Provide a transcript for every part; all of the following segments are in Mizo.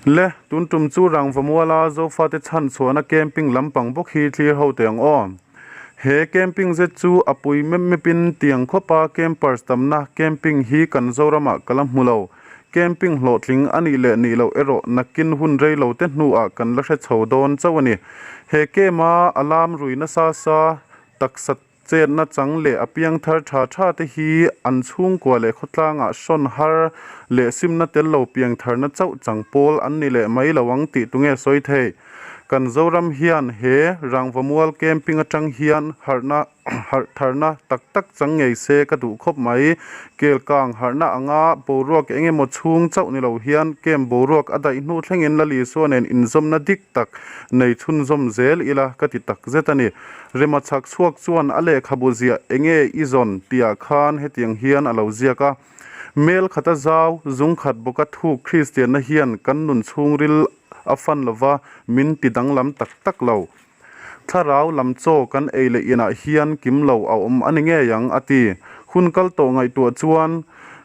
Le, tun tum chu Rangvamuala Zofate chhan chhuahna camping lampang bawk hi thlir ho teh ang aw. He camping zet chu a pui mep mepin tiang khawpa campers tamna camping hi kan Zoramah ka la hmu lo. Camping hlawhtling a nih leh nih loh erawh nakin hun rei lo te hnuah kan la hre chho dawn chauh a ni. He camp-a alarm rui nasa sa taksa Chetna chang leh a piangthar tha tha te hi an chhungkua leh khawtlangah hrawn har leh simna tel lo piangtharna chauh chang pawl an ni leh mai lo ang tih tunge sawi thei? Kan Zoram hian he Rangvamual camping atang hian harhna harh tharna tak tak chang ngei se ka duh khawp mai. Kelkang harhna anga boruak eng emaw chhung chauh ni lo hian camp boruak a daih hnu thlengin Lalisua nen inzawmna dik tak nei chhunzawm zel ila ka ti takzet a ni. Rema chhak chhuak chuan a lehkhabu ziah enge i zawn tihah khan hetiang hian a lo ziak a, Mel khata zau, zung khat bawka thuk Kristianna hian kan nun chhungril a fan lova min ti danglam tak tak lo. Thlarau lam chaw kan ei leh inah hian kim lo a awm a ni ngei ang, a ti. Hun kal tawh ngaihtuah chuan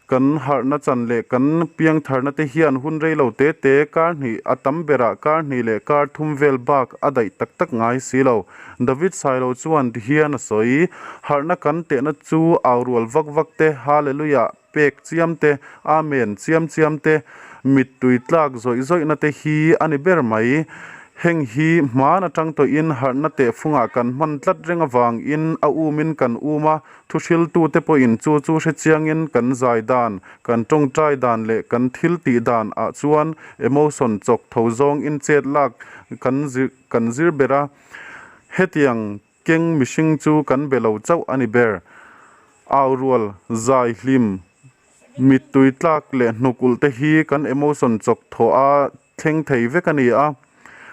Kan harhna chan leh kan piangtharna te hian hun rei lo te te kar hnih a tam berah kar hnih leh kar thum vel bak a daih tak tak ngai si lo. David Sailo chuan ti hian a sawi, Harhna kan tehna chu au rual vak vak te, Hallelujah pek chiam te, Amen chiam chiam te, mittui tlak zawih zawihna te hi a ni ber mai. Heng hi hmaan atang tawhin harhna tehfungah kan hman tlat reng avangin a umin kan um a, Thuhriltute pawhin chu chu hre chiangin kan zai dan, kan tawngtai dan leh kan thil tih dan ah chuan emotion chawk tho zawng in chet lak kan kan zir ber a. Hetiang keng mihring chu kan be lo chauh a ni ber. Au rual, zai hlim, mittui tlak leh hnuk ulh te hi kan emotion chawk thawh a thleng thei vek a ni a.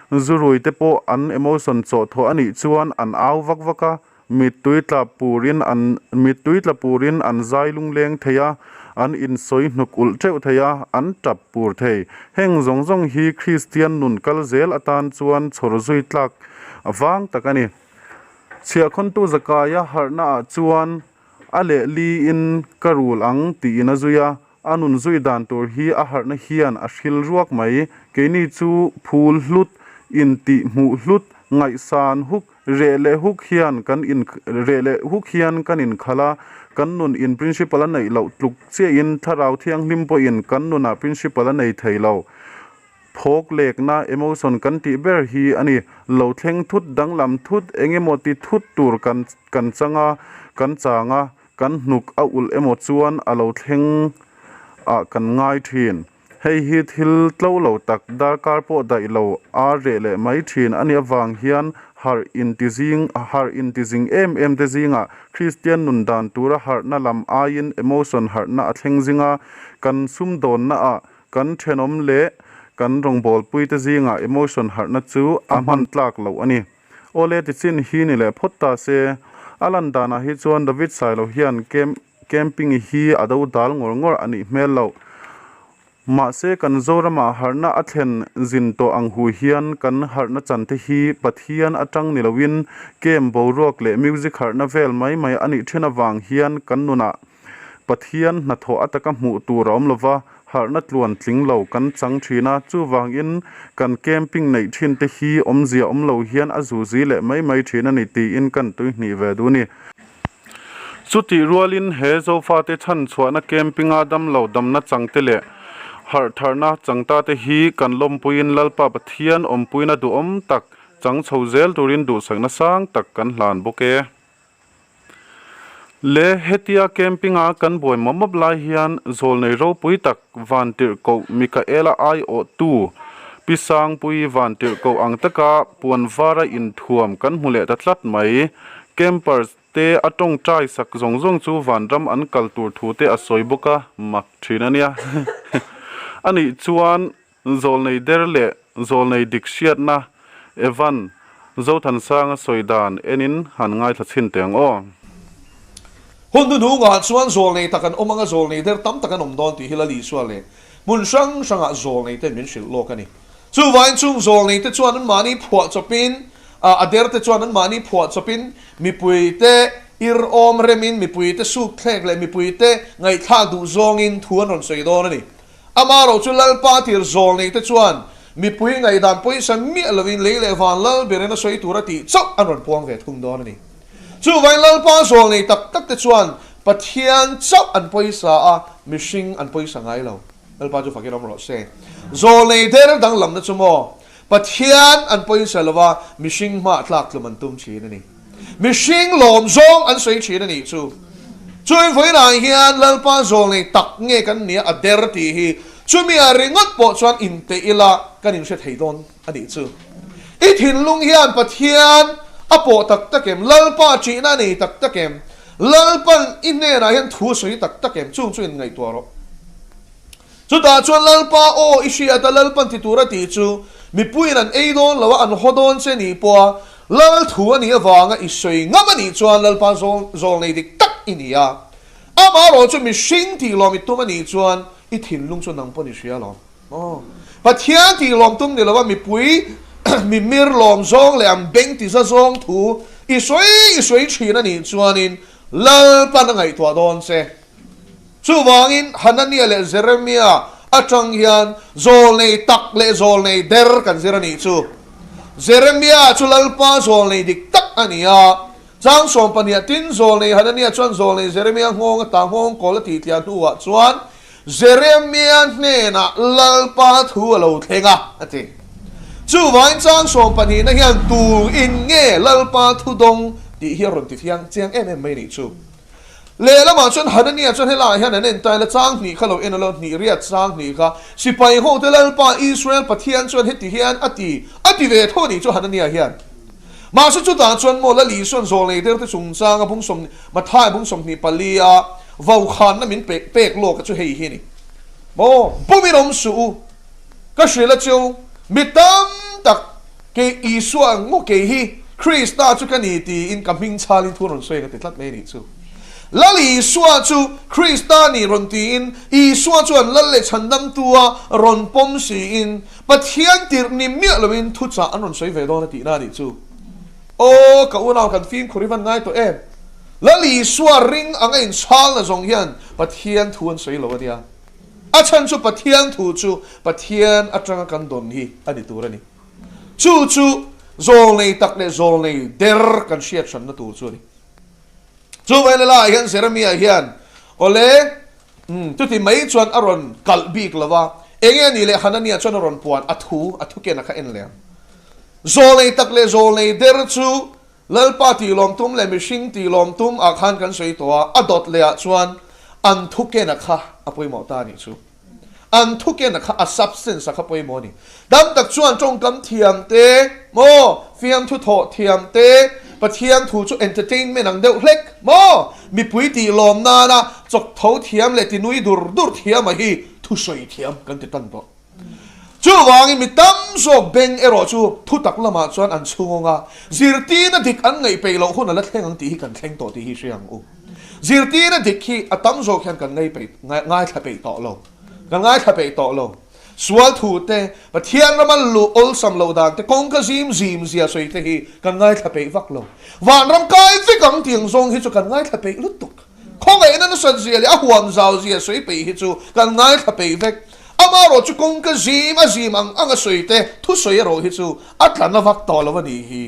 Zurui te pawh an emotion chawh thawh a nih chuan an au vak vak a, mittui tla purin an mittui tla purin an zai lungleng thei a, an insawi hnuk ulh teuh thei a, an tap pur thei. Heng zawng zawng hi Kristian nun kal zel atan chuan chhawr zui tlak vang tak a ni. Chhiahkhawntu Zakaia harhna ah chuan a lehli in ka rul ang tiin a zui a, A nun zui dan tur hi a harhna hian a hril ruak mai. Keini chu phul hlut, intih hmuh hlut, ngaihsan huk, reh leh huk hian kan in reh leh huk hian kan inkhalh a, kan nun in principle a neih loh tluk chiahin Thlarau Thianghlim pawhin kan nunah principle a nei thei lo. Phawk lekna, emotion, kan tih ber hi a ni. Lo thleng thut, danglam thut, engemaw ti thut tur kan kan chang a, kan chang a, Kan hnuk a ulh emaw chuan a lo thleng ah kan ngai thin. Hei hi thil tlo lo tak, darkar pawh daih lo a reh leh mai thin a nih avang hian harh intizing harh intizing em em te zingah Kristian nun dan tura harhna lam aiin emotion harhna a thleng zing a, kan sumdawnna ah kan thenawm leh kan rawngbawlpui te zingah emotion harhna chu a hman tlak loh a ni. Awle ti chin hi ni leh phawt ta se, a lan danah hi chuan David Sailo hian camp camping hi a do dal ngawr ngawr a nih hmel loh. Mahse kan Zoramah harhna a thlen zin tawh ang hu hian kan harhna chan te hi Pathian atang ni loin camp boruak leh music harhna vel mai mai a nih then avang hian kan nunah Pathian hnathawh a taka hmuh tur a awm lova, harhna tluan tling lo kan chang thin a, chuvangin kan camping neih thin te hi awmzia awm lo hian a zuzi leh mai mai thin a ni tiin kan tuihnih ve duh a ni. Chutih rualin he Zofate chhanchhuahna camping-a damlo damna changte leh harhtharna changtate hi kan lawmpuiin Lalpa Pathian awmpuina duhawm tak chang chho zel turin duhsakna sang tak kan hlan bawk e. Le hetia camping-a kan buai mawp mawp lai hian zawlnei ropui tak Vantirhkoh Mikaela aiawhtu Pi Sangpui Vantirhkoh ang taka puan vara inthuam kan hmu leh ta tlat mai. Campers te a tawngtai sak zawng zawng chu vanram an kal tur thu te a sawi bawk a, mak thin a nia. Anih chuan Zawlnei der leh zawlnei dik hriatna Evan Zothansanga sawi dan enin han ngaithla chhin teh ang aw. Hun hnuhnungah chuan zawlnei tak an awm anga zawlnei der tam tak an awm dawn tih hi Lal Isua leh hmun hrang hrangah zawlnei ten min hrilh lawk a ni. Chuvangin chung zawlnei te chuan anmahni phuah chawpin, a der te chuan anmahni phuah chawpin mipui te ir awm remin mipui te sukthlek leh mipui te ngaihthlak duh zawngin thu an rawn sawi dawn a ni. Amaherawh chu Lalpa tir zawlneite chuan Mipui ngaihdan pawisa miah lovin lei leh van lal berin a sawi tur a tih chauh an rawn puang ve thung dawn a ni. Chuvangin Lalpa zawl nei tak tak te chuan Pathian chauh an pawisa a, mihring an pawisa ngai lo. Lalpa chu fakin awm rawh se. Zawl nei der danglamna chu maw? Pathian an pawisa lo va, mihring hmah tlak tlum an tum thin a ni. Mihring lawm zawng an sawi thin a nih chu. Chuin vawiinah hian Lalpa zawl nei tak nge kan nia a der tih hi chumi ah ringawt pawh chuan inteh ila kan inhre thei dawn a nih chu. I thinlung hian Pathian a pawh tak tak em? Lalpa ṭihna a nei tak tak em? Lalpan i hnenah hian thu a sawi tak tak em? Chung chu inngaihtuah rawh. Chutah chuan Lalpa aw i hriat a, Lalpan ti tur a tih chu mipuiin an ei dawn lo a, an haw dawn che nih pawha Lal thu a nih avanga i sawi ngam a nih chuan Lalpa zawl nei dik tak i ni a. Amaherawh chu mihring tih lawm i tum a nih chuan i thinlung chu nang pawn i hria alawm. Aw. Pathian tih lawm tum ni lo a, mipui mimir lawm zawng leh an beng ti za zawng thu i sawi i sawi thin a nih chuanin Lalpan a ngaihtuah dawn che. Chuvangin Hanania leh Jeremia atang hian zawlnei tak leh zawlnei der kan zir a nih chu. Jeremia chu Lalpa zawlnei dik tak a ni a. Chang 12 tin zawlnei Hanania chuan zawlnei Jeremia nghawng ata nghawng kawl a tih tliah hnuah chuan Jeremia hnenah Lalpa thu a lo thleng a, a ti. Chuvangin chang sawmpahnihna hian tu in nge Lalpa thu dawng tih hi a rawn ti fiang chiang em em mai nih chu. Lehlamah chuan Hanania chuan helaiah hian an entail a, chang hnih kha lo en alo, hnih riat chang hnih kha. Sipai hote Lalpa Israel Pathian chuan heti hian a ti, a ti ve tho a nih chu Hanania hian. Mahse chutah chuan maw Lal Isuan zawlnei derte chungchanga bung sawm, Mathai bung 24 a vaukhanna min pe, pek lawk a chu hei hi a ni. Maw, bumin awm suh u, ka hrilh a cheu, mi tam tak kei Isua ang maw kei hi Krista chu ka ni tiin ka hming chhalin thu rawn sawi ang a ti tlat mai a nih chu. Lal Isua chu Krista ni rawn tiin Isua chuan Lal leh Chhandamtua rawn pawm siin Pathian tirh ni miah loin thuchah an rawn sawi ve dawn a tihna a nih chu. Aw ka unau kan fimkhur i van ngai tawh em? Lal Isua ring ang a inchhalna zawng hian Pathian thu an sawi lo a nia. A chhan chu Pathian thu chu Pathian atanga kan dawn hi a ni tur a ni. Chu chu zawlnei tak leh zawlnei der kan hriat hranna tur chu a ni. Chu velelaiah hian Jeremia hian awle Umm, chuti mai chuan a rawn kalh bik lo va, enge a nih leh Hanania chuan a rawn puan a thu, a thu ken a kha en leh ang. Zawlnei tak leh zawlnei der chu Lalpa tih lawm tum leh mihring tih lawm tum ah khan kan sawi tawh a, a dawt leh ah chuan an thu ken a kha a pawimawh ta a nih chu. An thu ken a kha a substance a kha pawimawh a ni. Dam tak chuan tawngkam thiam te maw, fiamthu thawh thiam te, Pathian thu chu entertainment ang deuh hlek maw, mipui tih lawm nana chawk tho thiam leh ti nui dur dur thiam a hi thusawi thiam kan ti tan tawh. Chuvangin mi tam zawk beng erawh chu thutak lamah chuan an chhungawng a, zirtirna dik an ngaih peih loh hun a la thleng ang tih hi kan thleng tawh tih hi hria ang u. Zirtirna dik hi a tam zawk hian kan ngaithla peih tawh lo, kan ngaithla peih tawh lo. Sual thu te, Pathian rama luh awlsam loh dan te, kawngka zim zim zia sawi te hi kan ngaithla peih vak lo. Vanram kai vek ang tiang zawng hi chu kan ngaithla peih lutuk. Khawngaihna nasat zia leh a huam zau zia sawi peih hi chu kan ngaithla peih vek. Amaherawh chu kawngka zim a zim ang ang a sawi te, thusawi erawh hi chu a tla na vak tawh lo a nih hi.